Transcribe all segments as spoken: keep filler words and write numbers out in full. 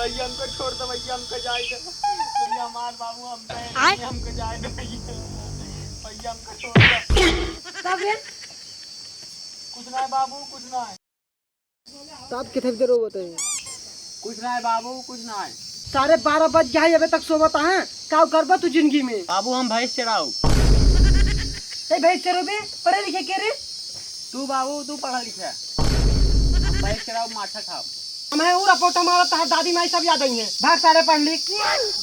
भैया, हमको छोड़ दो भैया, हमको जाए दो। भैया, हमार बाबू हमको, आय? भैया, हमको जाए दो भैया। भैया, हमको छोड़ दो। का भइल? कुछ ना है बाबू, कुछ ना है। साहब, कितने देर हो गए? कुछ ना है बाबू, कुछ ना है। साढ़े बारह बज गया है, अबे तक सोवत है। का करबा तू जिंदगी में? बाबू, हम भैंस चराऊ। ए, भैंस चराऊ बे? पढ़े लिखे के रे? तू बाबू, तू पढ़ा लिखा। हम भैंस चराऊ, माठा खाओ। हम है ऊ रपोटा मारत है, दादी माई सब याद आई है। भाग सारे पढ़ लिख।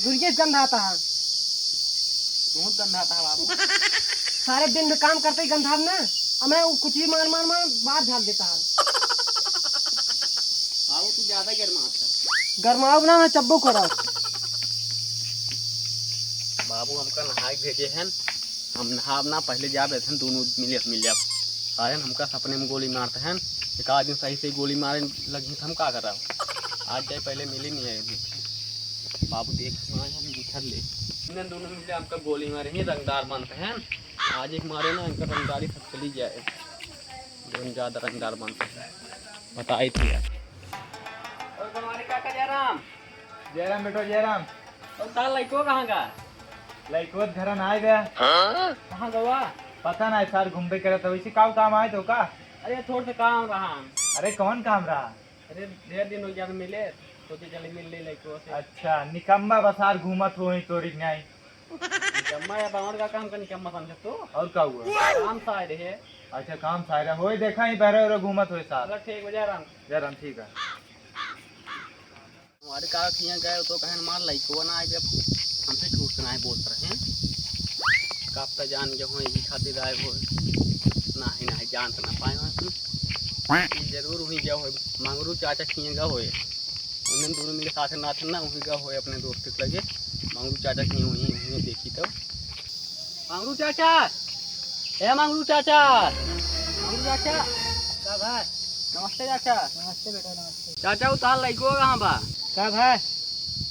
दुर्गेश गंधाता है। बहुत गंधाता है बाबू। सारे दिन में काम करते ही गंधाब ना। हमें वो कुछ भी मार, मार, मार, बाहर झाड़ देता है। बाबू, तू ज्यादा गरमात है। गरमाओ ना, मैं चब्बो कराओ। बाबू, हमका नहाए भेजे हैं, हम नहाब ना, पहले जाब, ऐसे दोनों मिले, मिल जाब। सारे हमका सपने में गोली मारते हैं, एक आदमी सही से गोली मारे लगी, हम का करब? आज जाए, पहले मिली नहीं है। बाबू, देख, हम उठल ले। इन्हें दोनों मिले हमका गोली मारे, ये रंगदार बनते हैं। आज एक मारे ना, इनका रंगदारी सब चली जाए। जौन ज्यादा रंगदार बनते हैं, बताई थी यार। और तुम्हारे काका जयराम? जयराम बेटो, जयराम। और तार लइको कहाँ का? लइको त घरा ना आए बे। कहाँ गवा? पता ना है सार, घूमबे करत है। वैसे का काम आए तो का? अरे, थोड़ से काम रहा। अरे, कौन काम रहा? अरे, ढेर दिन हो गया मिले, सोचे चले मिल ले लइको से। अच्छा, निकम्मा बसार घूमत हो ही तोरी नहीं। निकम्मा या बावन का काम का निकम्मा समझे तू? और का हुआ? काम सारे है। अच्छा, काम सारे होए, देखा ही बहरे उहरे घूमत होए सार। चलो ठीक हो, जयराम। जयराम, ठीक है। हमारे का किया गए तो कहें मार लइको ना आए, जब हमसे झूठ से ना बोलत रहे। का पता जान गए हो, यही खातिर आए हो। नाही, नाही, जान तो ना पाए हो। ये जरूर हुई गए हो, मंगरू चाचा किए गए हो। उन्हें दोनों मिले साथ नाथ ना, वही गए हो अपने दोस्त के लगे। मंगरू चाचा किए हुई, उन्हें देखी तो। मंगरू चाचा, ए मंगरू चाचा, मंगरू चाचा, का भाई? नमस्ते चाचा। नमस्ते बेटा, नमस्ते। चाचा, उ तार लइको कहाँ बा? का भाई?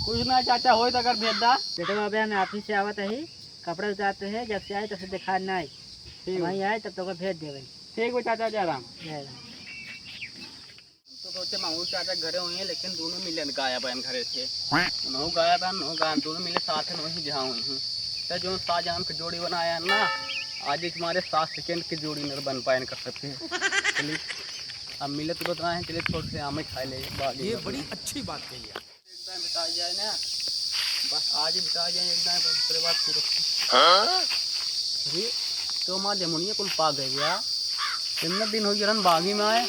कुछ ना चाचा, होई तो अगर भेज दा। बेटा, अबे हम ऑफिस से आवत ही, कपड़ा उतारते हैं, जब से आए तब से देखा नहीं। ठीक बा। वहीं आए तब तो ओकर भेज देवे। ठीक बा चाचा, जय राम। जय राम। हम तो सोचे मंगरू चाचा घरे होइहैं, लेकिन दोनों मिले गायब हैं घरे से। उनहु गायब हैं, उनहु गायब, दोनों मिले साथ हैं, वहीं जहाँ होइहैं। तो जो सात जन्म की जोड़ी बनाया है ना, आज एक हमारे सात सेकंड की जोड़ी न बन पाए कर सकते हैं। चलिए, अब मिले तुरंत ना है, चलिए थोड़े से आमे खाए ले, बाकी ये बात बड़ी नहीं। अच्छी बात कही है। एक दाएं बिता जाए ना, बस आज ही बिता जाए एक दाएं, बस उसके बाद पूरा। हाँ? अरे, तो माँ जमुनिया कुल पा गए यार। कितना दिन हो गया रन बागी में आए।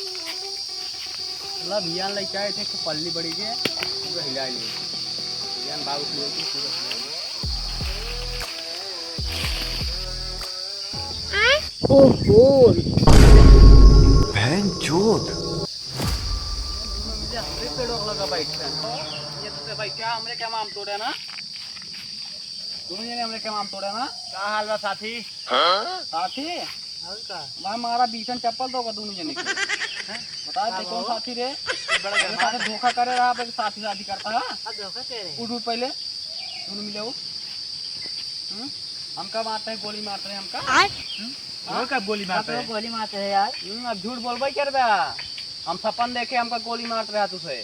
ला भियान लेके आए थे, एक पल्ली बड़ी के, पूरा हिला लिए। भियान बाग उठले होती, पूरा हिला लिए। ओहो। बहन चोद। ये हमरे पेड़ों लगा बैठा है। ये तो बैठा, हमरे क्या माम तोड़े ना? दोनों जने हमरे क्या माम तोड़े ना? का हाल बा साथी? हाँ? साथी? और का? मैं मारा बीसन चप्पल दोगा दोनों जने के। हैं? बता, का ते कौन बाबू? साथी रे? बड़ा मेरे गरमाल। साथ धोखा करे रहा, फिर साथी साथी करता है। हाँ, धोखा करे। उठ, उठ पहले। दोनों मिले हो। हम्म? हमका मारते हैं, गोली मारते हैं हमका। आय? हम्म? हाँ? और का गोली मारते हैं? गोली मारते हैं यार। हम्म, अब झूठ बोलबे करबे। हम सपन देखे, हमका गोली मारत रहा तुझे।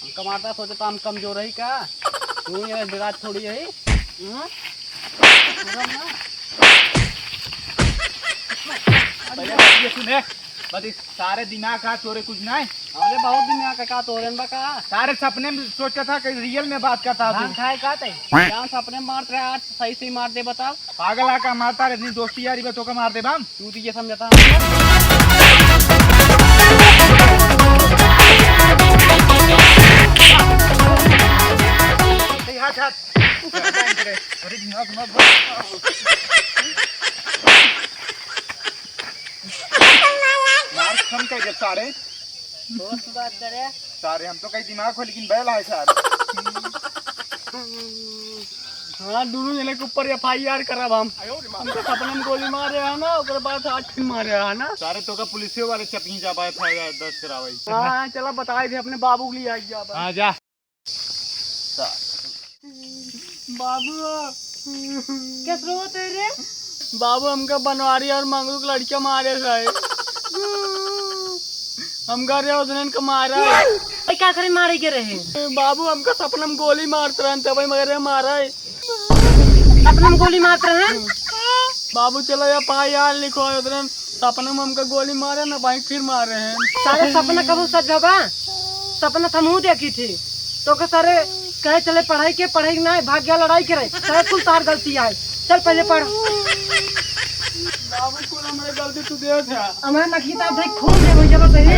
हमका मारता, सोचता हम कमजोर रही का? तू ये विराट थोड़ी है। हम्म? पूरा ना। पहले बात ये सुने, बस इस सारे दिमाग का तोरे कुछ ना है। अरे बहुत दिमाग का, का तोरे बा का? सारे सपने में सोचता था कि रियल में बात करता तू। भांग खाए का तै? क्या सपने में मारत रहा, आज सही सही मार दे बताओ। पागल आ का मारता रे, इतनी दोस्ती यारी बा तो का मार दे बाम। तू तो ये समझता है। ए, हाथ, हाथ। अरे, दिमाग मत बोल। मार कम कर दे सारे। दोस्त बात करे। सारे, हम तो कहीं दिमाग हो, लेकिन बैल है सारे। हाँ, दोनों जने के ऊपर एफ आई आर करब हम। हमको सपने में गोली मारे है ना, ओकरे बाद आज फिर मारे है ना। सारे तो का पुलिस वाले चपही जाबा एफ आई आर दर्ज करावे। हाँ, चला बताए दे अपने बाबू के लिए आई जाबा। हाँ, जा। बाबू। कैसे रोते रे? बाबू, हमका बनवारी और मंगरू के लड़कियां मारे रहे। हमका रे उस दिन का मारा है। भाई का करे मारे के रहे? बाबू, हमका सपना में गोली मारत रहन, तबे मगरे मारे। सपना में गोली मारत रहन? बाबू, चलो या पाई यार लिखो, उधरन सपना में हमका गोली मारे ना भाई, फिर मारे हैं। सारे सपना कबो सच भवा? सपना त हमहू देखी थी, तो के सारे कहे चले पढ़ाई के, पढ़ाई के ना, भाग गया लड़ाई के रहे। सारे कुल तार गलती आए। चल पहले पढ़। बाबू, कुल हमरे गलती तू देख। हमारे नखी तार देख, खून दे भैया, बस यही।